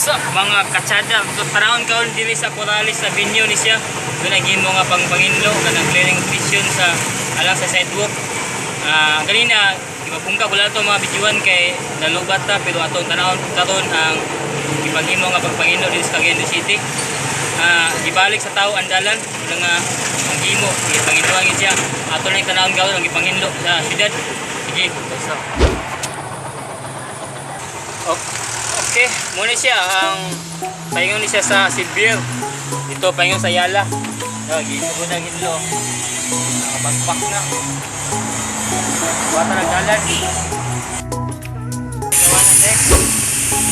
What's up, mga katsada? Tanawon karon diri sa Corales Avenue ni siya. Doon ang gimo nga pangpanginlo kanang clearing operation sa alang sa sidewalk. Ah, ganina gibabungka wala to mga bidyuan kay nalubat ta, pero atong tanawon karon ang gipaghimo nga pagpanginlo diri sa Cagayan de City. Ah, gibalik sa tao ang dalan wala nga ang gimo gipanginloan gid siya. Ato lang tanawon karon ang gipanginlo sa syudad. Sige, what's up? Okay, muna siya ang paingon ni siya sa Sibir. Ito paingon sa Yala. Oh, gisugo na ginlo. Nakabagpak na. Wata nagdalan. Gawa na dek.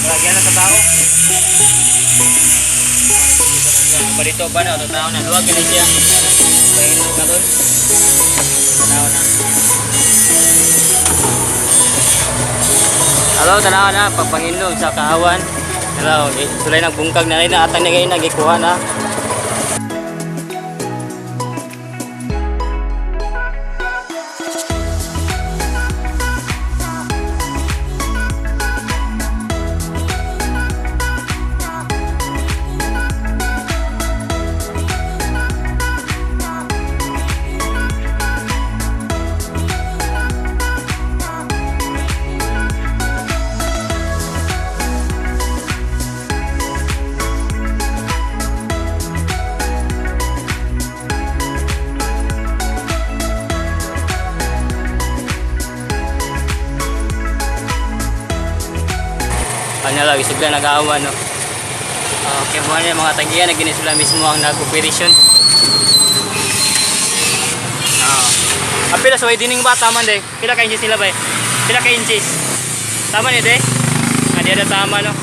Lagyan na sa tao. Pa dito ba na tao na luwag ni siya. Paingon karon. Tanaw na. Hello, tanaw na pagpanginlo sa kaawan. Hello, sulay nagbungkag na rin na atang nagay nagikuha na. Kanya lang isugla nag-aawan, no. Okay, buwan niya mga tagiyan na sila mismo ang nag-operation. Ah. Pila sa way dining ba tama de? Pila ka inches nila ba? Pila ka inches? Tama ni de? Ah, di ada tama, no.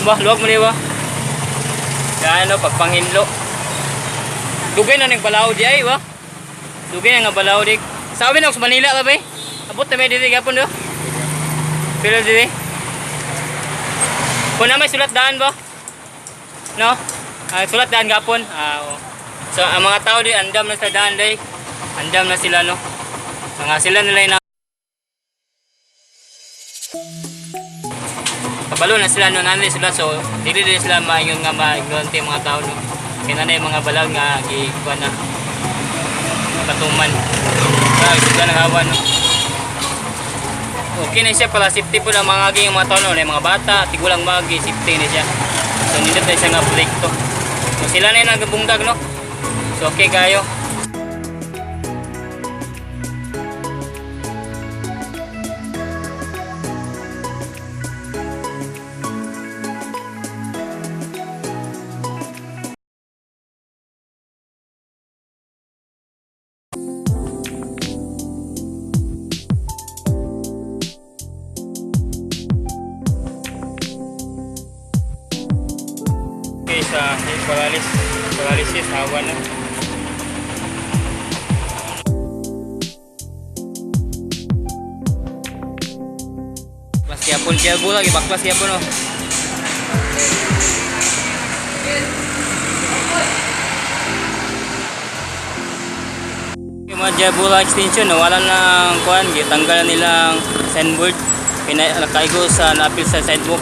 Bah, luwag mo ni ba? Yan no, pagpanghinlo. Dugay na ning balaw di ay ba? Dugay na nga balaw di. Sabi na sa Manila ba, bay? Abot na may diri gapon do. Pila diri? Kung na may sulat daan ba? No? Ah, sulat daan gapon. Ah, oo. So ang mga tao di andam na sa daan day. Andam na sila, no. Mga sila nila na kabalo na sila, no, nanay sila, so dili din sila maingon nga maignorante ang mga tao, no. Kaya nanay mga balaw nga gikuan na katuman. Ah, sila nang hawa, no. Okay na siya para safety po ng mga aging mga tao, no, na yung mga bata, tigulang magi, safety na siya. So nindot na siya nga proyekto. So sila na yung nagabungkag, no. So okay kayo. Okay, sa paralysis, paralysis, hawa na. Baklas yapon kaya lagi baklas yapon, oh. Yung mga Jabula extension, no, wala nang kuan, gitanggal na nilang signboard. Nakaigo sa naapil sa sidewalk.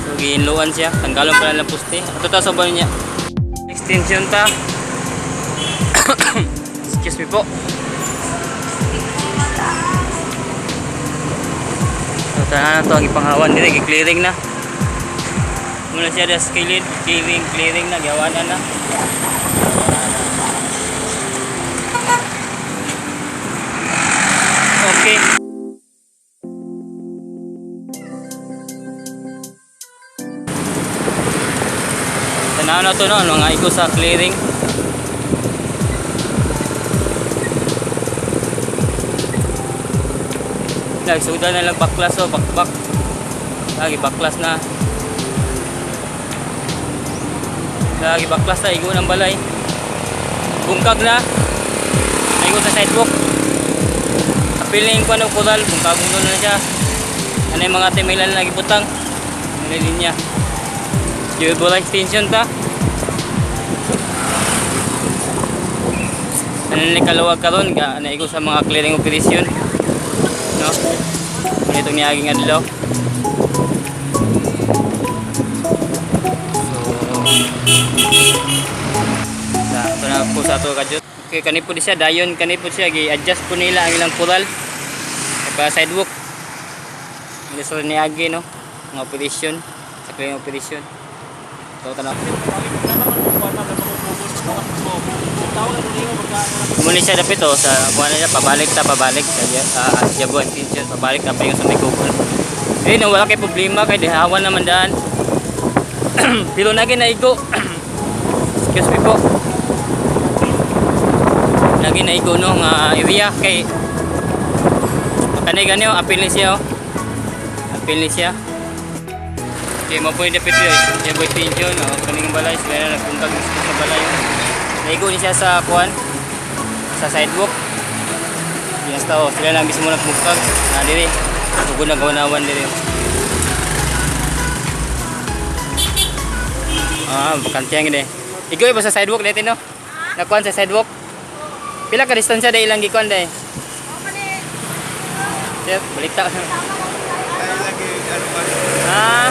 So gihinluan siya, tanggalon pala ng poste. Ato ta sa niya. Extension ta. Excuse me po. So tanan na to ang ipanghawan dire, gi-clearing na. Muna siya das clearing, clearing, clearing na gihawanan na. Okay. Tanaw na to, no, mga igo sa clearing. Nagsuda na lang baklas o bakbak. Lagi baklas na. Lagi baklas na igo ng balay. Bungkag na. Igo sa sidewalk. Kapiling ko ng kural, bungkag na siya. Ano yung mga timilan na gibutang? Ano linya? Durable extension ta. Ano ni kaluwag karon ga naigo sa mga clearing operation. No? Ano itong niaging adlaw. Sa ito na po sa ato kadyot. Okay, kani po di siya dayon kani po siya gi-adjust po nila ang ilang kural. Kay para sidewalk. Hindi sa niagi no, mga operation sa clearing operation. Ito tanaw. Muli siya dapit oh, sa kuan na siya pabalik ta pabalik sa Jabo extension pabalik ta pa yung sa may Google. Eh no, wala kay problema kay dihawan naman daan. Pero nagi naigo. Excuse me po. Nagi naigo no nga area kay kanay gani oh, apil ni siya oh. Apil ni siya. Okay, mo po yung dapit yun. Jabo extension oh, kaning balay sila na nagbuntag sa balay. Naigo ni siya sa kuan sa sidewalk. Yes tao, sila lang mismo nagbuktag. Na diri. Ugod na gawanawan diri. Ah, bakante ang gini. Ikaw ba sa sidewalk dito no? Nakuan sa sidewalk. Pila ka distansya dai ilang gikuan dai? Sir, balik ta. Ah.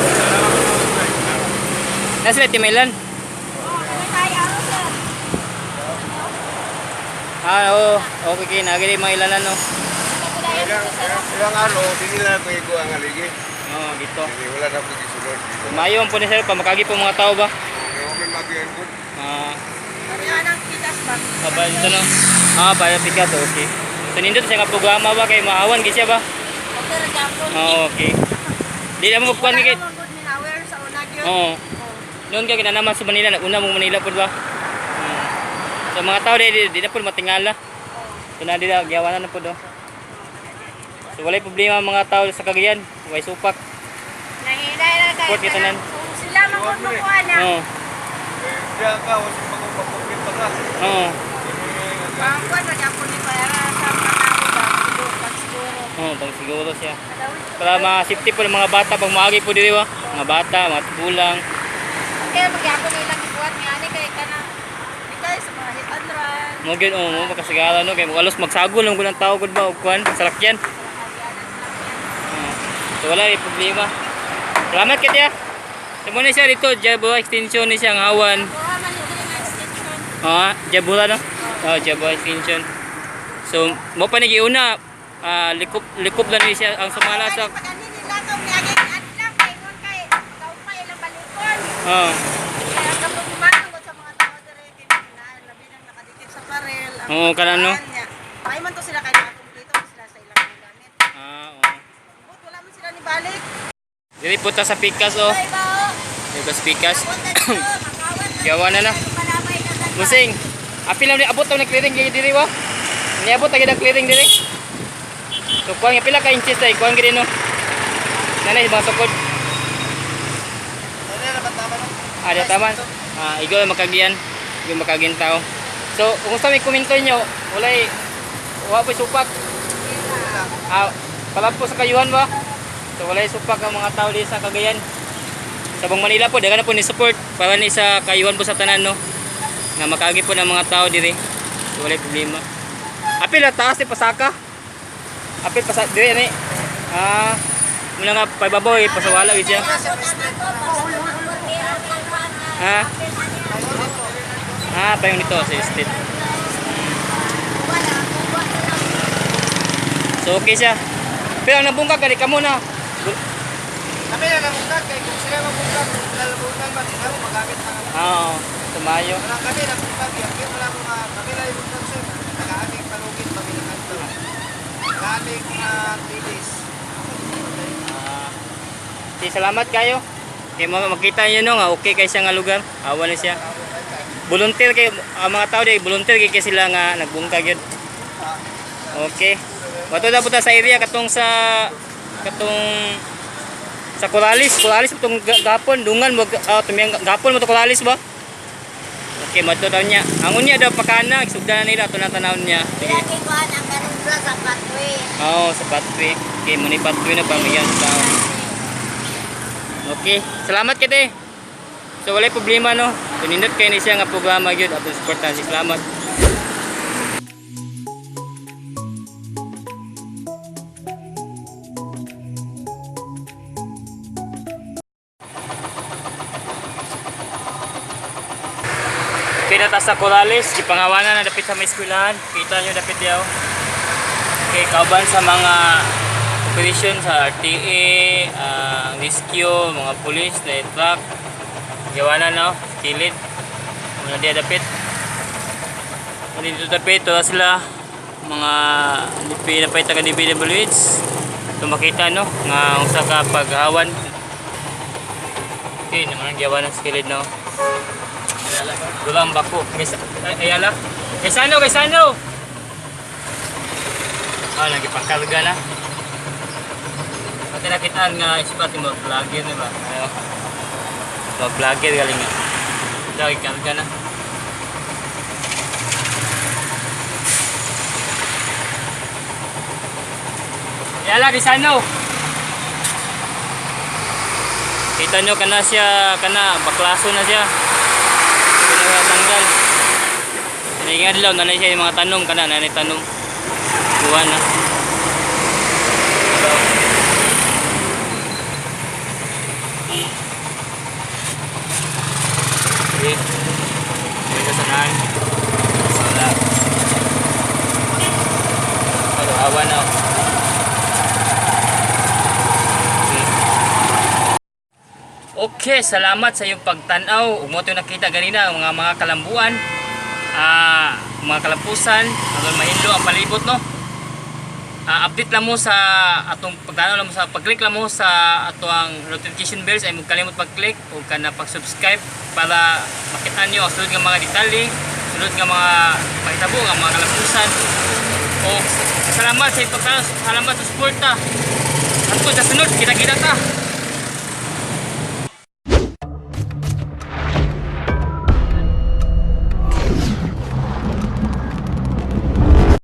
Nasa Timailan? Ah, oo. Okay, okay. Nagili mga ilalan, no? Ilang araw, hindi na ako iguang ang aligi. Oo, dito. Hindi, wala na ako gisunod. Mayo ang po ni sir, pamakagi po mga tao ba? Kaya may magian ko. Ah, kabal dito no? Ah, para pikat, okay. So nindot siya nga programa ba kay maawan gyud siya ba? Oo, okay. Di na mo magkuan kay. Oo. Noon kay kinanaman sa Manila, naguna mo Manila pud ba? So mga tao di na pud matingala. So na di na giyawanan na pud oh. So walay problema ang mga tao sa Cagayan, way supak. Support kita nan. Sila man gud mo na. Oo. Diyan ka, o sa pagpapakit pa ka. Oo. Pangkuan ra gyapon ni para sa mga tao ba siguro pag siguro. Oo, pang siguro siya. Para mga safety po ng mga bata pag maagi po diri ba? Mga bata, mga tugulang. Kaya magyapon nilang gibuhat nga ani kay kanang bigay sa mga hit and run. Mo gyud oh, mo makasagara no kay alos magsagol lang gud ang tao gud ba og kuan salakyan. Oo. So wala ay problema. Salamat kay tiya. So muna siya dito, Jabura extension ni siya ang awan. Kuha man yung diri nga extension. Ah, Jabura no? Oh, Jabura extension. So mo pa ni giuna ah, likop likop lang ni siya ang sumala sa Pag ani nila ka miagi adlaw kay ngon kay kaupay ilang balikon. oh, Kaya ang problema tungkol sa mga tao diri kay na labi nang nakadikit sa parel. Ang Oo, kana, no? pagkaan niya. May man to sila kay nakakumpleto man sila sa ilang mga gamit. Ah, oo. But wala man sila ni balik. Dili po ta sa Pikas oh. Ay ba oh. Dito sa Pikas. Abot na dito, makawan na. Gawa na na. Palabay na ganda. Musing. Apil lang ni abot tawag ng clearing kay diri wa. Niabot ta gid ang clearing diri. So kuan nga pila ka inches tay kuan gid no. Nanay mga sukod. Ah, di tama. Ah, igaw makagian. Igaw makagian tao. So, kung sa may komento niyo, walay wa po supak. Ah, pala po sa kayuhan ba? So walay supak ang mga tao diri sa Cagayan. Sa Bang Manila po, daghan na po ni support para ni sa kayuhan po sa tanan no. Nga makaagi po ng mga tao diri. So walay problema. Apil na taas ni pasaka. Apil pasa diri ani. Ah, muna nga paybabaw eh, pasawala gid siya. Ha? Ah, payon nito sa estate. So okay siya. Pero ang nabungkag kani kamo na. Kami na nabungkag kay kung sila mabungkag, kung sila nabungkag, ba sila mo magamit mga Ah, tumayo. Wala kami nabungkag, yan. Kaya wala mo mga, kami na ibungkag sir. Nag-aaming palugit, kami na kanto. Nag-aaming tilis. Ah. Sige, salamat kayo. Kay mga makita niyo no nga okay kay siya nga lugar. Awa na siya. Volunteer kay ang mga tao di volunteer kay sila nga nagbungkag yun. Okay. Bato na punta sa area katong sa katong sa Corales, Corales itong gapon dungan mo tumiyang gapon mo to Corales ba? Okay, madto daw niya. Ang unya daw pakana, isugda na nila ato na tanawon niya. Sige. Kuan ang karubra sa pathway. Oo, sa pathway. Okay, muni pathway na pamigyan sa tao. Okay, salamat kate. So walay problema no. Pinindot kay ni siya nga programa gyud atong suportahan. Salamat. Dapit na ta sa Corrales, gipangawanan na dapit sa may eskwelahan. Kita nyo dapit diyaw. Okay, kauban sa mga operation sa RTA, rescue, mga pulis, na truck. Giwanan no, kilid. Muna diya dapit. Muna dito dapit, wala sila mga pinapay taga DPWH. Ito makita no, nga usa ka paghawan. Okay, naman ang giwanan sa kilid no. Dulang bako. Ayala. Kay sano. Ah, nagipangkarga na. Pati nakitaan nga spot yung mga vlogger, di ba? Ayo. Mga vlogger galing nga. Lagi karga na. Ayala, kay sano. Kita nyo kana siya, kana baklaso na siya. Pinatanggal. Pinaingadlaw na na siya yung mga tanong kana na tanong. Kuha na. So, okay. May kasanahan. Wala. Ano, awa na. Okay. Okay, salamat sa iyong pagtanaw. Ug mo ito nakita ganina ang mga mga kalambuan, mga kalampusan, aron mahinlo ang palibot no. Update lang mo sa atong pagtanaw lang mo sa pag-click lang mo sa ato ang notification bells ay mo kalimot pag-click ug kana pag-subscribe para makita niyo ang sunod nga mga detalye, sunod nga mga pahitabo nga mga kalampusan. O salamat sa iyong pagtanaw, salamat sa suporta. Hangtod sa sunod, kita-kita ta.